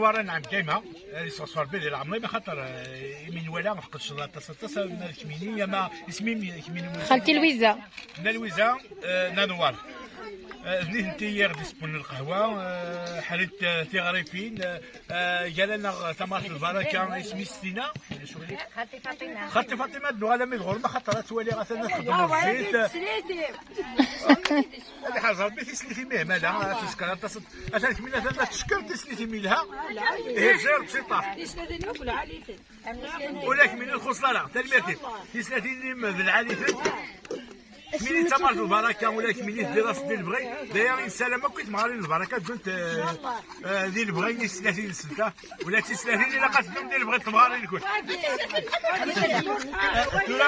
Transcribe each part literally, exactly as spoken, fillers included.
Ara nɛem dayma, eh, yesɣes Ṛebbi di leɛmer-im, axaṭer, eh, imi nwala ɣef qedceḍ aṭas, aṭas, ama d kemmini, ama isem-im, kemmini. Xalti Lwiza. Nna Lwiza, eh, nna Nwar. Eh, d nitenti i ɣ-d-isewwen lqahwa, eh, ḥrint, eh, tiɣrifin, eh, eh, gar-aneɣ tamart lbaraka, isem-is Tina. Xalti Faṭima. Xalti Faṭima, ad nuɣal ami d ɣur-m, axaṭer ad twaliɣ atan ad txeddmeḍ zzit. Ad iḥrez Ṛebbi tislit-im, ih, mala, ad tezker aṭas. Atan kemmini atan ad teckeṛ tislit-im yelha. Ih, ẓir, bsiṭa. Ula kemmini ur txuṣṣeḍ ara, tanemmirt-im. Tislatin-im d lɛali-tent. Kemmini d tamart lbaraka, ula kemmini teddiḍ-as di lebɣi. D aya i nessaram akk i temɣarin lbaraka, ddunt, eh, eh, di lebɣi i tislatin-nsent, ah. Ula d tislatin ilaq ad teddumt di lebɣi n temɣarin-nkent. Eh, tura,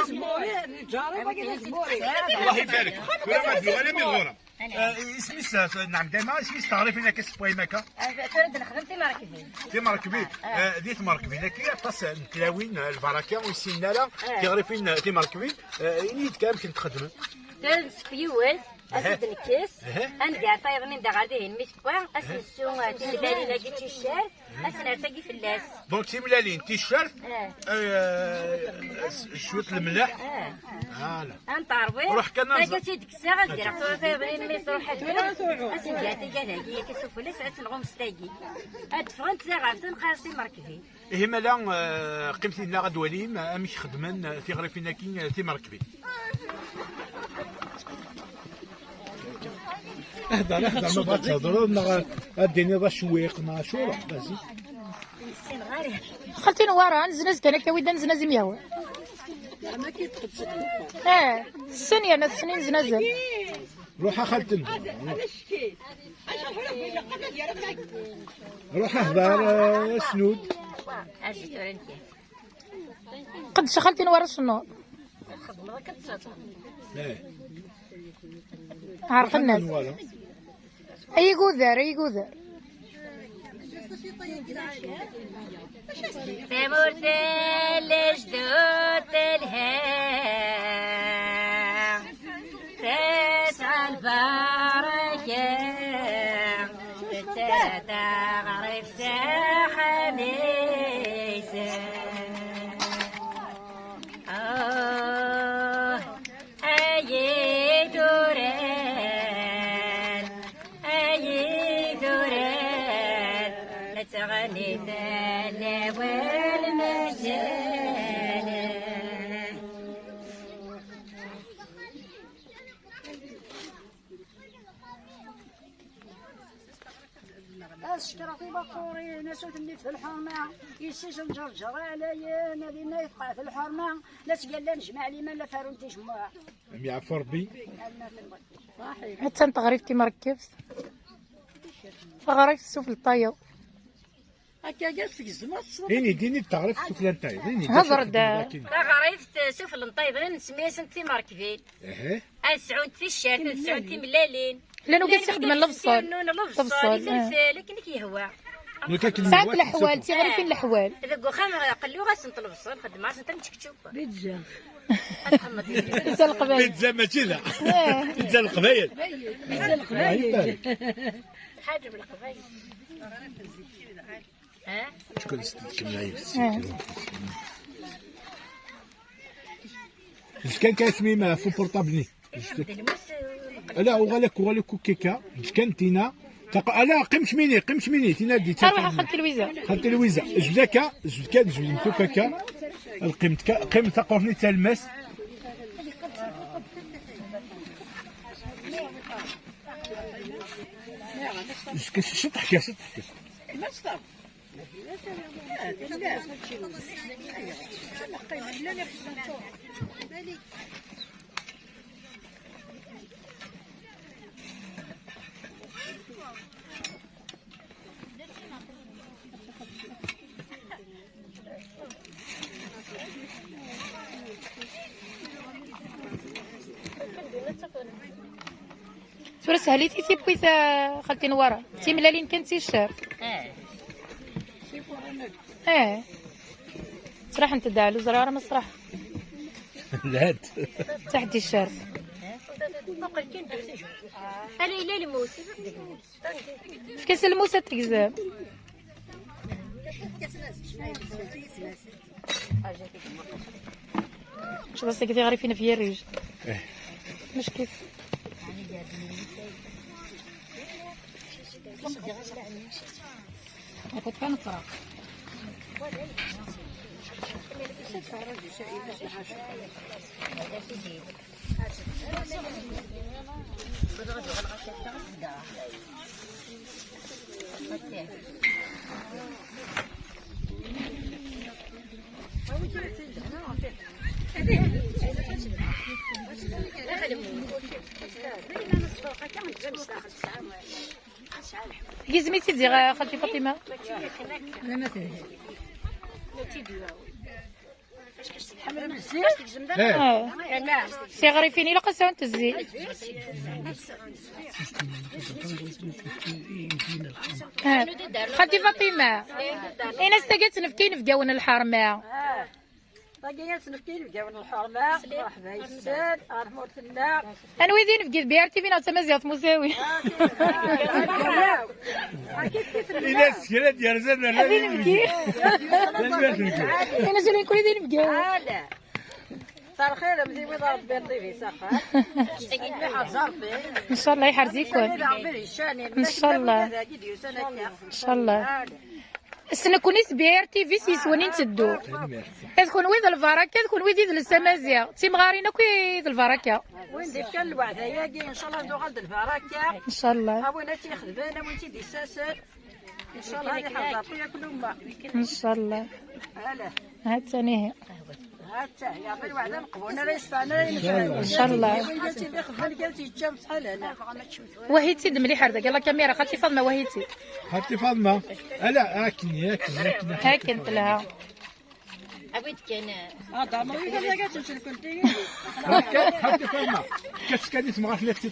Allah ibarek. Tura ma d-nuɣal ami d ɣur-m. Eh, isem-is, eh, nɛem dayma, isem-is teɣrifin akka s tefɣim akka? Eh, tura d-nexdem timerkbin. Timerkbin. Eh, di tmerkbin akka, aṭas n tlawin, eh, lbaraka, ur ssinen ara tiɣrifin, eh, timerkbin. Eh, ini-d kan amek n-txedmem. Tura d-nsekk yiwet, ad t-id-nekkes, ad nger tayeḍ-nni da ɣer dihin mi tewwa, ad s-nessu, eh, timellalin-agi d ticcert, ad s-nerr tagi fell-as. Donc timellalin, ticcert, eh, s-, cwiṭ lemleḥ. Voilà. Ad n-terwiḍ, ruḥ kan tagi ad tt-id-kkseɣ, ad greɣ tura tayeḍ-nni mi truḥ ad d-, ad s-nger tagi ad tagi, akka s ufella, ad tt-nɣum s tagi. Ad d-ffɣent taɣaft, ad neqqar-as timerkbin. Ihi mala, eh, qqimet dinna ad twalim amek xedmen, eh, tiɣrifin-agi, eh, timerkbin. Hder, hder, ma bɣa ad thedreḍ, neɣ ad d-tiniḍ acewwiq, neɣ acu, ruḥ, vas-y. Xalti Nwara, neznaz kan akka, wid ad neznaz imi yehwa. Eh, tessen yerna tessen ineznazen. Ruḥ a xalti Nwara. Ruḥ hder, eh, asnud. Qedc xalti Nwara acennuḍ. Eh. Ɛerqen-as. Nwara. Ay igudar, ay igudar. Tamurt n lejdud telha, tesɛa lbaraka, tettarra taɣribt s axxam-is. Ah, ay idurar, ay idurar, la ttɣennit lawal mazal. Ad cekkreɣ tibaqurin, asut-nni f lḥerma, yessi-s n Ǧerǧer ɛlayen, ad inna yefqeɛ f lḥerma, la ttgallan jmaɛ liman la farun tijemmuɛ. Am yeɛfu Ṛebbi. Attan teɣrift timerkebt. Taɣrift sufell tayeḍ. Akka, akka, tegzem, ad teṣṣeḍ. Ini-d, ini-d taɣrift sufell tayeḍ. Ini-d. Hḍer-d. Taɣrift sufell n tayeḍ, nsemmi-asent timerkbin. Aha. Ad sɛunt ticcert, ad sɛunt timellalin. Llan wigad ixeddmen lebṣel. Lebṣel, lebṣel, eh. Ifelfel, akken i k-yehwa. Sɛant leḥwal, d tiɣrifin leḥwal. Deg uxxam, qelluɣ-asent lebṣel, xeddmeɣ-asent am čekčuk. Pizza. Pizza n Leqbayel. Pizza mačči da. Eh. Pizza n Leqbayel. Pizza n Leqbayel. Ḥaǧa n Leqbayel. Tkun s-, tkun-, eh. Zkan kan isem-im ɣef uportabl-nni. Ala, uɣal akk, uɣal akk akka. Zkan Tina. Taq-, ala, qqim kemmini, qqim kemmini. Tina di. Arwaḥ a xalti Lwiza. Xalti Lwiza. Zbed akka, zbed kan, zbed mtuk akka. Qqim ka-, qqim taqurt-nni d talmast. Zkan, ceṭṭeḥ kan, ceṭṭeḥ kan. Tura sehlit i tiwwit, a xalti Nwara. D timellalin kan d ticcert. Eh. Eh. Sraḥent-d ɛla ur ẓriɣ ara ma sraḥ. Lhant. Taḥ d ticcert. Ala yella lmus. Efk-as lmus ad tegzem. شو بس كذا غريفين في الريج. مش كيف. كنت كنقرا. Gizem-itt-id ziɣ, xalti Faṭima. Eh. Tiɣrifin ilaq ad sɛunt zzit. Eh. Xalti Faṭima, ini-as tagi ad tt-nefk i inebgawen n lḥerma. Tagi ad tt-nefk i inebgawen n lḥerma. Merḥba yes-sen, ar tmurt-nneɣ. Anwa i d inebgi d B R T V neɣ d tamaziɣt musawi? Ini-as kra d-yerzan ar d inebgi. Tanemmirt-nwen. Ini-as ula d inebgi. Ala. Terxirem di wid Ṛebbi ṭibi s axxam. Ncallah iḥrez-iken. Ṛebbi d icani. Ncallah. Ncallah. S nekkni s B R T V s yiswen i nteddu. Tanemmirt. D kunwi d lbaraka, d kunwi d idles amaziɣ. D timɣarin akk i d lbaraka. Win d-ifkan lweɛda-agi, ncallah ad uɣal d lbaraka. Ncallah. A win ad tt-ixedmen, a win tt-id-issasen. Ncallah ad iḥrez Ṛebbi yakk lumma. Ncallah. Ala. Ha-tt-an ihi. Ha-tt-an, yeɛṭi lweɛda meqbul, ara yecfan, ara yemceḥ. Ncallah. Win ad tt-ixedmen, ad tt-yečča, bṣeḥ lana. Wahi-tt-id mliḥ ar dagi, la caméra, xalti Faḍma, wahi-tt-id. Xalti Faḍma. Ala, akken, akken, akken. Akken telha. Awi-d kan. Ah, da, ma wid ad tečč lkenti. Xalti Faḍma. Kečč kan isem ɣef nafsi.